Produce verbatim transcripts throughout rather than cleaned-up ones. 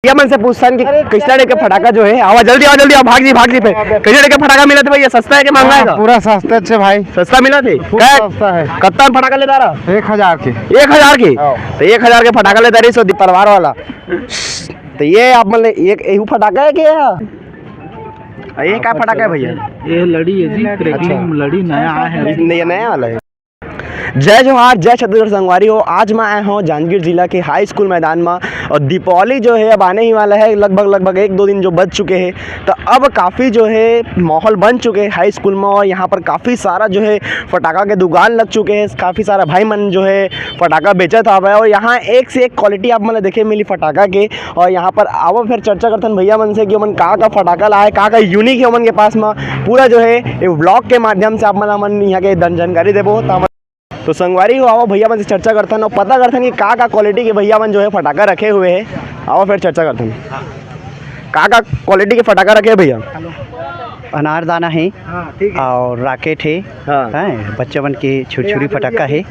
भैया मन से पूछथन कि कइसना टाइप के फटाका जो हे, आवा जल्दी, आवा जल्दी, आवा, भाग जी, भाग जी। फेर कइसना टाइप के फटाका मिलत हे भैया, सस्ता हे कि महंगा हे हाँ, का? पूरा सस्ता हे भाई। सस्ता मिलत हे? बहुत का? सस्ता हे। कतना फटाका लेत हस? एक हजार के। एक हजार के? हाँ। त एक हजार के फटाका लेत रहिस, सो दीप परवार वाला। त ये आप मन ले एक एहू फटाका हे कि ये? ये का फटाका हे भैया? ये लड़ी हे जी, क्रैकलिंग अच्छा। लड़ी नया आया है। ये नया वाला हे। जय जोहार, जय छत्तीसगढ़ संगवारी हो। आज मैं आया हूँ जांजगीर जिला के हाई स्कूल मैदान में, और दीपावली जो है अब आने ही वाला है, लगभग, लगभग एक दो दिन जो बच चुके हैं, तो अब काफ़ी जो है माहौल बन चुके हैं हाई स्कूल में, और यहाँ पर काफ़ी सारा जो है फटाका के दुकान लग चुके हैं, काफ़ी सारा भाई मन जो है फटाका बेचत हवय, और यहाँ एक से एक क्वालिटी आप मन ल देखे मिली फटाका के। और यहाँ पर आवा फेर चर्चा करथन भैया मन से कि ओमन का का फटाका लाए, का का यूनिक हे ओमन के पास में। पूरा जो है ये व्लॉग के माध्यम से आप मन ला मन यहाँ के दन जानकारी देबो। त हमन तो संगवारी हो, आवा भैया मन से चर्चा करथन और पता करथन कि का का क्वालिटी के भैया मन जो है फटाका रखे हुए हे। आवा फेर चर्चा करथन, का का क्वालिटी के फटाका रखे हे भैया? अनारदाना हे हाँ, ठीक है। और रॉकेट हे, हाँ। हैं, बच्चा मन के छुरछुरी फटाका हे,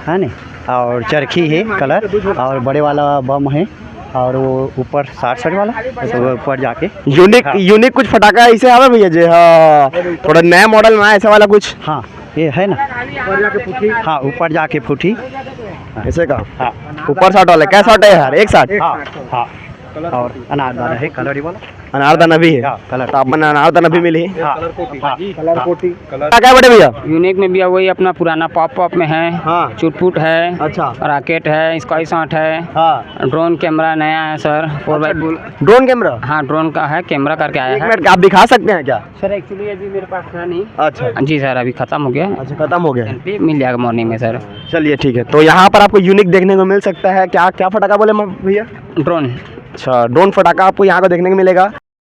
है ने, और चरखी हे कलर, और बड़े वाला बम हे, और वो ऊपर साठ साठ वाला, तो वो ऊपर जाके यूनिक, हाँ। यूनिक कुछ फटाका ऐसे हवे भैया जे, हाँ, थोड़ा नया मॉडल में ऐसा वाला कुछ? हाँ, ये है ना। ऊपर जाके फूटी। हाँ, ऊपर जाके फूटी। ऐसे का? हाँ। ऊपर साठ वाला, क्या साठ है यार? एक साठ? हाँ, हाँ। और अनारदाना है, कलर वाला। अनारदाना भी है? हाँ, कलर। तो आप मन अनारदाना भी मिली? हाँ, हाँ, हाँ। कलर कोटी। का, का है बड़े भैया? यूनिक में भी वही अपना पुराना पॉप पॉप में है, हाँ। चुटपुट है, अच्छा। रॉकेट है, स्काई शॉट है, हाँ। ड्रोन कैमरा नया है सर, फोर अच्छा, बाई फोर। Drone camera? हाँ, ड्रोन का है, कैमरा करके आया एक है। मिनट, आप दिखा सकते हैं क्या? सर, एक्चुअली अभी मेरे पास है नहीं। अच्छा। जी सर, अभी खत्म हो गया। अच्छा, खत्म हो गया। पे मिल जाएगा मॉर्निंग में सर। चलिए, ठीक है। तो यहाँ पर आपको यूनिक देखने को मिल सकता है। क्या, क्या फटाका बोले म-, भैया? ड्रोन। अच्छा, ड्रोन फटाका आपको यहाँ को देखने को मिलेगा।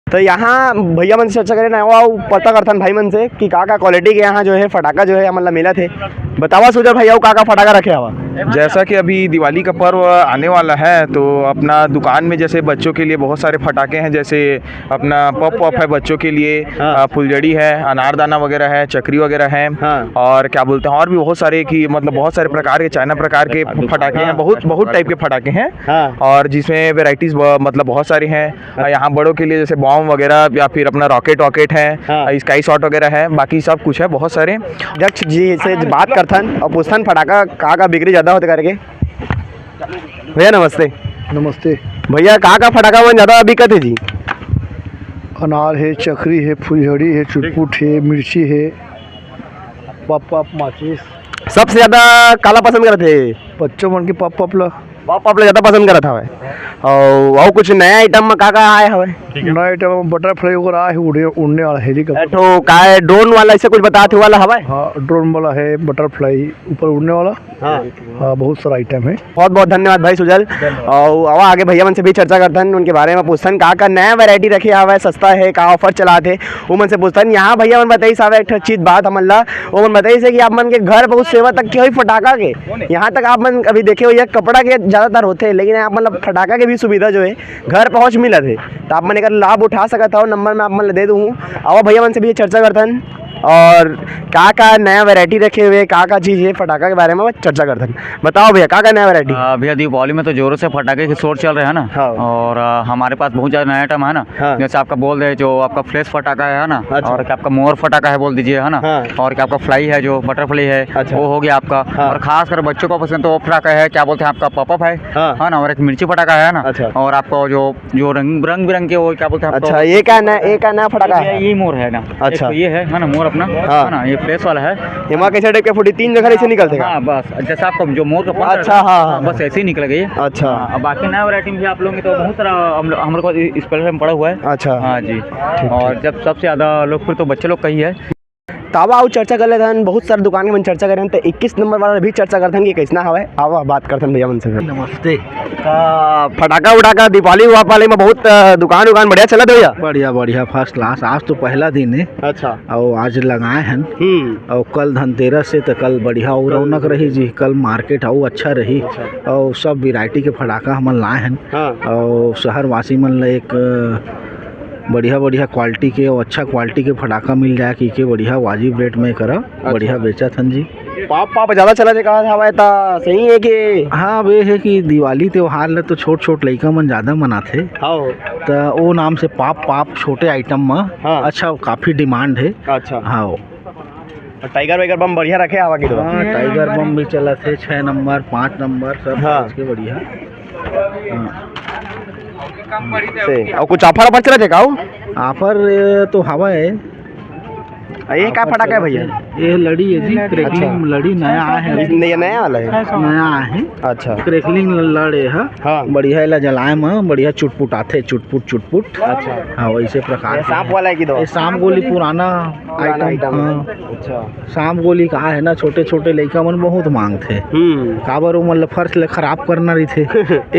तो यहाँ भैया मन से चर्चा करेन, आवा पता करथन भाई मन से कि का, का क्वालिटी के यहाँ जो है फटाका जो है हमन ला मिलत हे। बतावा सुजय भैया, का, का फटाका रखे हवा? जैसा कि अभी दिवाली का पर्व आने वाला है, तो अपना दुकान में जैसे बच्चों के लिए बहुत सारे फटाके हैं, जैसे अपना पॉप पॉप है बच्चों के लिए, हाँ। अ, फुलझड़ी है, अनारदाना वगैरह है, चकरी वगैरह है, हाँ। और क्या बोलते हैं, और भी बहुत सारे, कि मतलब बहुत सारे प्रकार के, चाइना प्रकार के फटाके हैं, हाँ। बहुत, बहुत टाइप के फटाके हैं। हाँ। और जिसमें वेराइटीज ब-, मतलब बहुत सारी हैं। हाँ। यहाँ बड़ों के लिए जैसे बॉम्ब वगैरह या फिर अपना रॉकेट वॉकेट है, हाँ। स्काई शॉट वगैरह है, बाकी सब कुछ है, बहुत सारे। अध्यक्ष जी से बात करथन और पूछथन फटाका का, का बिक्री ज्यादा होथे करके। भैया नमस्ते। नमस्ते। भैया, का का फटाका मन ज्यादा बिकत हे जी? अनार हे, चकरी हे, फुलझड़ी हे, चुटपुट हे, मिर्ची हे, पप पप, माचिस। सबसे ज्यादा काला पसंद करत हे? बच्चों मन के पप पप ला। पप पप ला ज्यादा पसंद करत हवे। और, और कुछ नया आइटम में का का आए हवे? नया आइटम में बटरफ्लाई वगैरह आए हे, उड़े, उड़ने वाला हेलीकॉप्टर। एक ठो का हे, ड्रोन वाला ऐसे कुछ बतात हे वाला हवे? हाँ, ड्रोन वाला है, बटरफ्लाई ऊपर उड़ने वाला। हाँ। हाँ, बहुत सारा आइटम है। बहुत बहुत धन्यवाद भाई सुजल। धन्यवाद। और आवा आगे भैया मन से भी चर्चा करथन, उनके बारे में पूछथन का का नया वैरायटी रखे हवय, सस्ता है, का ऑफर चलात हे, वो मन से पूछथन। यहाँ भैया मन बताइस हवय एक ठो चीज बात हमन ला, वो मन बताइस हे कि आप मन के घर बहुत सेवा तक के होई फटाका के, यहाँ तक आप मन अभी देखे हो ये कपड़ा के ज्यादातर होथे, लेकिन आप मन ला फटाका के भी सुविधा जो है घर पहुँच मिलत हे, तो आप मन एकर लाभ उठा सकत हो। नंबर मैं आप मन ला दे दूँ, आवा भैया मन से भी चर्चा करथन। और का का नया वैरायटी रखे हुए, का का चीज है फटाका के बारे में चर्चा करथन। बताओ भैया, का का नया वैरायटी? आ, भैया, दीपावली में तो जोरों से फटाके की शोर चल रहा है ना। हाँ। और आ, हमारे पास बहुत ज्यादा नया आइटम है ना। हाँ। जैसे आपका बोल रहे, जो आपका फ्लैश फटाका है ना, अच्छा। और क्या आपका मोर फटाका है बोल दीजिए, है ना। हाँ। और क्या आपका फ्लाई है, जो बटरफ्लाई है, अच्छा। वो हो गया आपका। हाँ। और खासकर बच्चों को पसंद तो वो फटाका है, क्या बोलते हैं, आपका पॉपअप है, हाँ। है ना, और एक मिर्ची फटाका है ना। अच्छा। और आपका जो, जो रंग, रंग बिरंग के, वो क्या बोलते हैं आपको? अच्छा, ये क्या नया, ये क्या नया फटाका ये, है? ये मोर है ना। अच्छा। एक तो ये है, है ना, मोर अपना, हाँ। है ना, ये फ्लैश वाला है। एमा कैसे टाइप के फूटी? तीन जगह ऐसे निकलथे का? हाँ, बस, जैसा आपका जो मोर का पंख अच्छा, रहता है, हाँ, हाँ, हाँ। बस ऐसे ही निकल गई। अच्छा। हाँ, अब बाकी नया वैरायटी में भी आप लोग तो बहुत सारा हम लोग, हम लोग को स्पेशल में पड़ा हुआ है। अच्छा। हाँ जी। ठीक, और ठीक। जब सबसे ज्यादा लोकप्रिय तो बच्चे लोग का ही है। त आवा अउ चर्चा कर लेथन, बहुत सारे दुकान के मन चर्चा करेन, त इक्कीस नंबर वाला भी चर्चा करथन कि कैसना हवय। आवा बात करथन भैया मन से। नमस्ते। त फटाका उटाका दीपावली वापावली में बहुत, अ, दुकान उकान बढ़िया चलत हे भैया? बढ़िया, बढ़िया, फर्स्ट क्लास। आज तो पहला दिन है। अच्छा। अउ आज लगाए हन। हम्म। अउ कल धनतेरस है, त कल बढ़िया अउ कल रौनक रही जी। कल मार्केट अउ अच्छा रही। अच्छा। अउ सब वैरायटी के फटाका हमन लाए हन। हाँ। अउ शहर वासी मन ला एक बढ़िया, बढ़िया क्वालिटी के अउ अच्छा क्वालिटी के फटाका मिल जाए, कि के बढ़िया वाजिब रेट में करा, अच्छा। बढ़िया बेचत हन जी। पाप पाप ज्यादा चलत हे कहत हवय, त सही हे कि? हाँ, अब ये हे कि दिवाली त्योहार ल तो छोट-छोट लइका मन ज्यादा मनाथे। हाँ। त ओ नाम से पाप पाप छोटे item म हाँ। अच्छा, काफी demand हे। अच्छा। हाँ। अउ टाइगर वाइगर बम बढ़िया रखे हवा कि तो? हाँ, टाइगर बम भी चलत हे, छह नंबर, पाँच नंबर, सब हाँ। चीज के बढ़िया। हाँ। से, अउ कुछ offer वाफर चलत हे का? Offer, ए, तो हवा हे। अ, ये का offer फटाका हे चलत भैया? हे। ये लड़ी हे जी, crackling अच्छा। लड़ी नया आए हे। ये नया वाला हे? नया आए हे। अच्छा। Crackling लड़ी हे। हाँ। बढ़िया, एला जलाए म बढ़िया चुटपुट आथे, चुटपुट, चुटपुट। अच्छा। हाँ, वैसे प्रकार ये के सांप हे। वाला हे कि दो? ये सांप गोली पुराना पुराना item, item। हाँ। अच्छा। सांप गोली का हे ना, छोटे-छोटे लइका मन बहुत मांगथे। हम्म। काबर ओमन ल फर्श ल खराब करना रहिथे।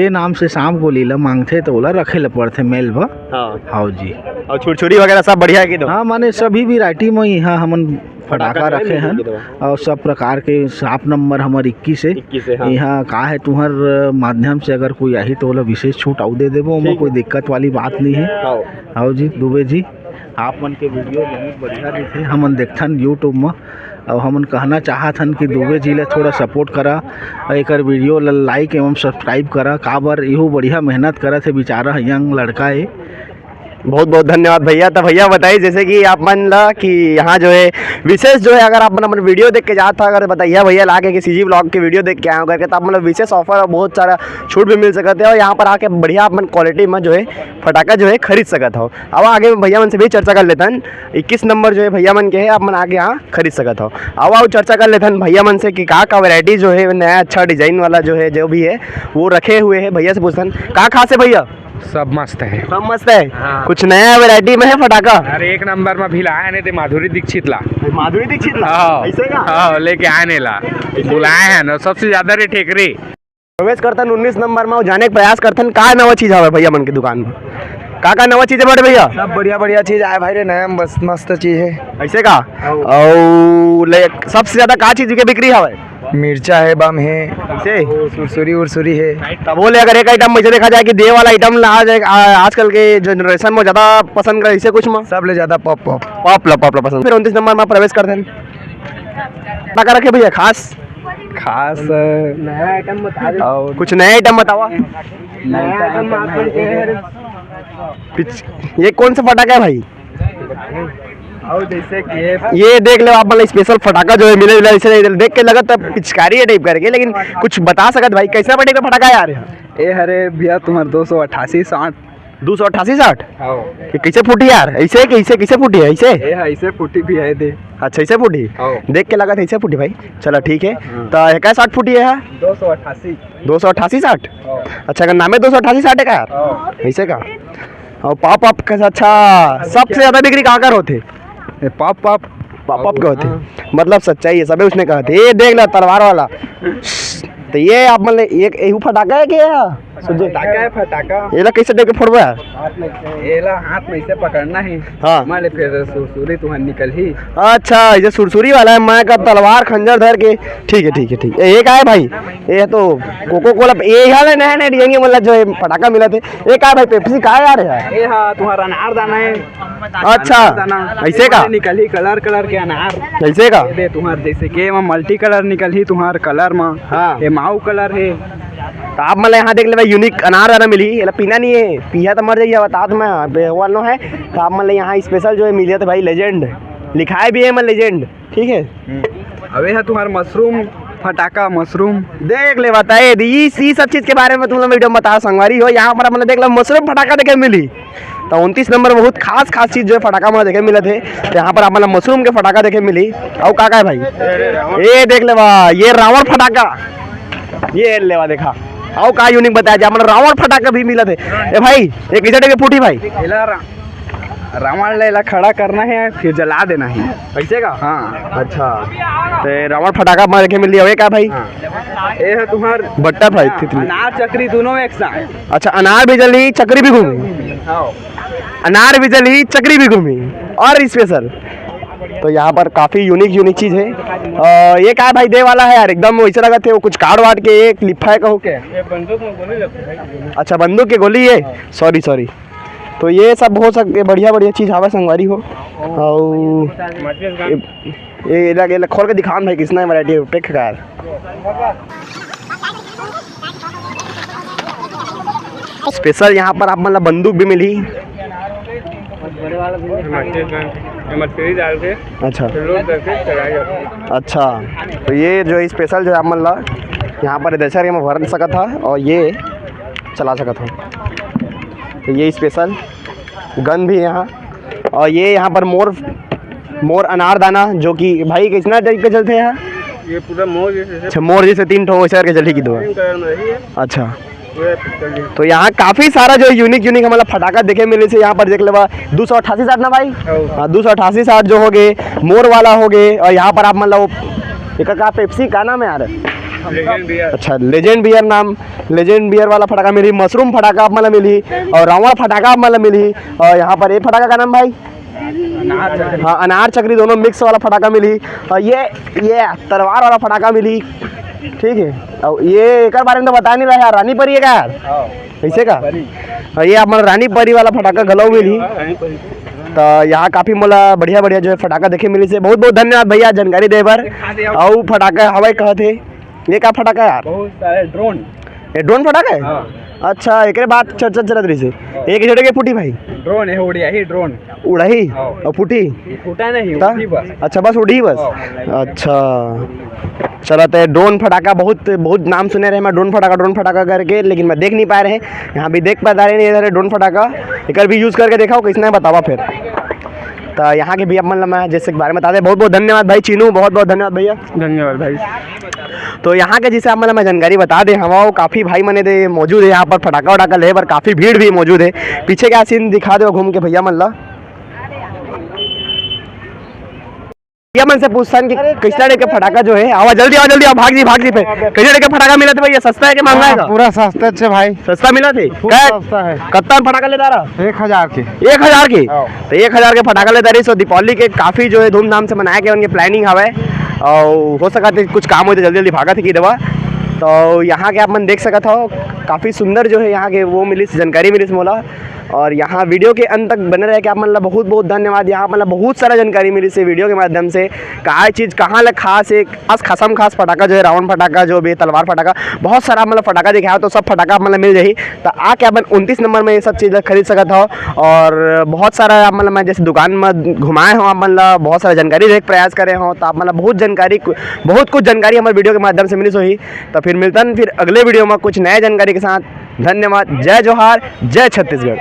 ए नाम से सांप गोली ल मांगथे, त ओला रखे ल पड़थे मेल बर। हाँ। हाँ जी। अउ छुरछुरी वगैरह सब बढ़िया हे कि तो? हाँ, माने सभी variety म इहाँ हमन फटाका फटाका रखे हन। अउ सब प्रकार के सांप नंबर हमर इक्कीस हे। इक्कीस हे, हाँ। इहाँ का हे, तुंहर माध्यम से अगर कोई आही, त ओला विशेष छूट अउ दे देबो, ओमा ठीक। कोई दिक्कत वाली बात नइ हे। हाँ। हाँ जी, दुबे जी। आप मन के video बहुत बढ़िया रहिथे, हमन देखथन YouTube म, अउ हमन कहना चाहत हन कि दुबे जी ल थोड़ा support करा, अउ एकर video ल like एवं subscribe करा, काबर इहू बढ़िया मेहनत करत हे बेचारा, young लड़का हे। बहुत बहुत धन्यवाद भैया। तो भैया बताइए, जैसे कि आप मन ला कि यहाँ जो है विशेष जो है, अगर आप मन अपन video देख के जात था, अगर बताइए भैया ला के कि CG vlog के video देख के आए हो करके, तो आप मतलब विशेष offer और बहुत सारा छूट भी मिल सकते हैं, और यहाँ पर आके बढ़िया अपन quality में जो है फटाका जो है खरीद सकत हो। अब आगे भैया मन से भी चर्चा कर लेथन। इक्कीस नंबर जो है भैया मन के है, आप मन आके यहाँ खरीद सकत हो। अब आओ चर्चा कर लेथन भैया मन से कि का का variety जो है नया अच्छा design वाला जो है, जो भी है वो रखे हुए है। भैया से पूछथन का खास है भैया? सब मस्त है। सब मस्त है। हाँ। कुछ नया variety में है फटाका? अरे एक नंबर में भी लाए ने ते माधुरी दीक्षित ला। माधुरी दीक्षित ला? हाँ। ऐसे का? हाँ, लेके आए ने ला। बुलाए हैं ना, सबसे ज्यादा रे ठेकरे। प्रवेश करथन उन्नीस नंबर में, जाने के प्रयास करथन का नवा चीज हवे भैया मन के दुकान में। का का नवा चीज है बड़े भैया? सब बढ़िया बढ़िया चीज आए भाई रे, नया मस्त मस्त चीज है। ऐसे का? हाँ। अउ ले, सबसे ज्यादा का चीज के बिक्री हवे? मिर्चा है, बम है, से? सुरसुरी उरसुरी है। तब बोले अगर एक item में से देखा जाए कि दे वाला item ला आ जाए, आ, आजकल के generation में ज्यादा पसंद करे, इसे कुछ में? सब ले ज्यादा pop pop। Pop ला, pop ला पसंद। फिर उनतीस नंबर में प्रवेश करथन। का रखे भैया खास? खास, नया item बता दे। और कुछ नया item बतावा। नया item आप मन के है। पिच-, ये कौन सा फटाका है भाई? और जैसे कि ये ये देख लो आप, मतलब special फटाका जो है मिले मिला, इसे देख के लगत है पिचकारी है type करके, लेकिन कुछ बता सकत भाई कैसा type का फटाका है यार? ये हरे भैया तुम्हार दो सौ अट्ठासी साठ। दो सौ अट्ठासी साठ? हाँ। ये कैसे फूटी यार? ऐसे कैसे, कैसे फूटी है ऐसे? ये है, ऐसे फूटी भी है दे। अच्छा, ऐसे फूटी? हाँ। देख के लगत है ऐसे फूटी भाई। चला ठीक है। हाँ। तो ये क्या साठ फूटी है? दो सौ अट्ठासी। दो सौ अट्ठासी साठ? हाँ। अच्छा, का नाम है दो सौ अट्ठासी साठ है का यार? हाँ। ऐसे का? और pop pop का, अच्छा, सबसे ज्यादा बिक्री कहाँ कर होते? ये pop pop। Pop pop के होते। हाँ। मतलब सच्चाई है, सबे उसने कहा थे। ये देख ला तलवार वाला। तो ये आप मतलब एक एहू फटाका है क्या? सुजय। फटाका है, फटाका। ये ला कैसे देके फोड़बो यार? हाथ में से, ये ला हाथ में से पकड़ना है। हाँ। मान ले फिर सुरसुरी तुहार निकल ही। अच्छा, ये सुरसुरी वाला है, मैं का तलवार खंजर धर के। ठीक है, ठीक है, ठीक है। ये का है भाई? ये तो Coca Cola, ये हाल है नया नया design के मतलब जो है फटाका मिला थे। ये का है भाई, Pepsi का है यार? यार ये हाँ तुम्हारा अनार दाना है। अच्छा, अनार दाना। ऐसे का? निकल ही colour colour के अनार। ऐसे का? ये दे तुम्हार जैसे के में multi colour निकल ही तुम्हार colour में। हाँ। ये माऊ colour है। तो आप मतलब यहाँ देख ले भाई, unique अनार दाना मिली, एला पीना नहीं है, पीहा तो मर जाइए, बतात में बेहवाल नो है। तो आप मतलब यहाँ special जो है मिलिया तो भाई legend, लिखाए भी है मैं legend, ठीक है। हम्म। अबे है तुम्हार mushroom फटाका, mushroom। देख ले बताए दी, इस, इस सब चीज के बारे में तुम लोग video में बताओ संगवारी हो। यहाँ पर मतलब देख लो mushroom फटाका देखे मिली। तो उनतीस नंबर बहुत खास खास चीज जो है फटाका में देखे मिलत है। तो यहाँ पर आप मतलब mushroom के फटाका देखे मिली। अउ का का है भाई? ये देख लेवा, ये रावण फटाका, ये लेवा देखा। अउ का unique बताया जाए, मतलब रावण फटाका भी मिलत है। ए भाई, ये कैसे type के फूटी भाई? एला रा-, रावण ले ला खड़ा करना है, फिर जला देना है। ऐसे का? हाँ। अच्छा, तो रावण फटाका मार के मिल लिया, ये का भाई? हाँ। ये है तुम्हार butterfly, तितली। अनार चक्री दोनों एक साथ। अच्छा, अनार भी जली, चक्री भी घूमी। हाँ। अनार भी जली, चक्री भी घूमी, और special। तो यहाँ पर काफी unique unique चीज है। अ, ये का भाई दे वाला है यार, एकदम वैसे लगा थे वो कुछ card वार्ड के, एक लिफा है कहूँ के। ये बंदूक में गोली लगती है भाई। अच्छा, बंदूक के गोली है। Sorry, sorry। तो ये सब हो सकते, बढ़िया बढ़िया चीज हवा संगवारी हो। और माचिस gun। ये एला, एला खोल के दिखान भाई, किसना है वैरायटी, पेक कार। स्पेशल यहाँ पर आप मन ला बंदूक भी मिलही। अच्छा। अच्छा, तो ये जो स्पेशल जो है आप मन ला यहाँ पर दशहरा में भर सकत हा और ये चला सकत हा। तो ये स्पेशल गन भी यहाँ, और ये यहाँ पर मोर, मोर अनार दाना, जो कि भाई कितना टाइप के चलते हैं? ये पूरा मोर जैसे है। अच्छा, मोर जैसे तीन ठो वैसे करके चलेगी दो। तीन कलर में ही है। अच्छा, पूरा पिस्टल ही। तो यहाँ काफ़ी सारा जो यूनिक यूनिक हमारा फटाका देखे मिले से यहाँ पर देख लेवा, दो सौ अट्ठासी साठ ना भाई? हाँ। हाँ, दो सौ अट्ठासी साठ जो हो गए, मोर वाला हो गए, और यहाँ पर आप मतलब वो एक का पेप्सी का नाम है यार? Legend beer. अच्छा, लेजेंड बियर नाम, लेजेंड बियर वाला फटाका मिली, मशरूम फटाका आप मतलब मिली, और रावण फटाका आप मतलब मिली, और यहाँ पर एक फटाका का नाम भाई? हाँ, अनार चक्री दोनों मिक्स वाला फटाका मिली। और ये, ये तलवार वाला फटाका मिली, ठीक है। और ये एक बारे में तो बता नहीं रहा यार, रानी परी है का यार? हाँ। ऐसे का? परी। और ये आप मतलब रानी परी वाला फटाका घलो मिली। हाँ, रानी परी। तो यहाँ काफ़ी मोला बढ़िया बढ़िया जो है फटाका देखे मिली से। बहुत बहुत धन्यवाद भैया जानकारी दे बर। और फटाका हवाई कहत है, ये का फटाका यार? बहुत सारे ड्रोन। ये ड्रोन फटाका है? हाँ। अच्छा, एकरे बात चर्चा चलत रही से। हाँ। एक झटके फूटी भाई? ड्रोन है, उड़िया ही ड्रोन। उड़ाही? हाँ। और फूटी? फूटा नहीं, ता? उड़ी बस। अच्छा, बस उड़ी बस। हाँ। अच्छा, चला, तो ड्रोन फटाका बहुत, बहुत नाम सुने रहे मैं, ड्रोन फटाका, ड्रोन फटाका करके, लेकिन मैं देख नहीं पाए रहे। यहाँ भी देख पा रहे नहीं इधर ड्रोन फटाका, एक भी यूज़ करके देखा हो, किसने बतावा फिर। तो यहाँ के भी अपन मैं जैसे के बारे में बता दे, बहुत बहुत धन्यवाद भाई चीनू, बहुत बहुत धन्यवाद भैया। धन्यवाद भाई। तो यहाँ के जैसे आप मतलब मैं जानकारी बता दे, हमारा काफ़ी भाई मने दे मौजूद है यहाँ पर, फटाका वटाका ले बर काफ़ी भीड़ भी मौजूद है। पीछे का सीन दिखा दो घूम के भैया मन ला। भैया मन से पूछता कि किस तरह के फटाका जो है, आवा जल्दी, आवा जल्दी, आवा, भाग जी, भाग जी पे। किस तरह के फटाका मिला था भैया, सस्ता है कि महंगा है हाँ, का? पूरा सस्ता है भाई। सस्ता मिला थे? फुल कै-, सस्ता है। कत्ता फटाका लेता रहा? एक हजार के। एक हजार के? हाँ। तो एक हजार के फटाका लेता रही। सो दीपावली के काफ़ी जो है धूमधाम से मनाया गया, उनके प्लानिंग हवा है और हो सका थे कुछ काम होते जल्दी जल्दी भागा थे कि दवा। तो यहाँ के आप मन देख सकत हो, काफ़ी सुंदर जो है यहाँ के वो मिली, जानकारी मिली मोला। और यहाँ वीडियो के अंत तक बने रहे के आप मन ला बहुत बहुत धन्यवाद। यहाँ मतलब बहुत सारा जानकारी मिली से वीडियो के माध्यम से, का चीज़ कहाँ ले खास है, खास खसम खास फटाका जो है, रावण फटाका जो भी है, तलवार फटाका, बहुत सारा मतलब फटाका दिखाया, तो सब फटाका मतलब मिल जाही। तो आके अपन उनतीस नंबर में ये सब चीज़ खरीद सकत हो। और बहुत सारा आप मतलब मैं जैसे दुकान में घुमाए हो, आप मतलब बहुत सारा जानकारी देख प्रयास करे हो, तो आप मतलब बहुत जानकारी, बहुत कुछ जानकारी हमारे वीडियो के माध्यम से मिली होही। तो फिर मिलता है फिर अगले वीडियो में कुछ नया जानकारी के साथ। धन्यवाद, जय जोहार, जय छत्तीसगढ़।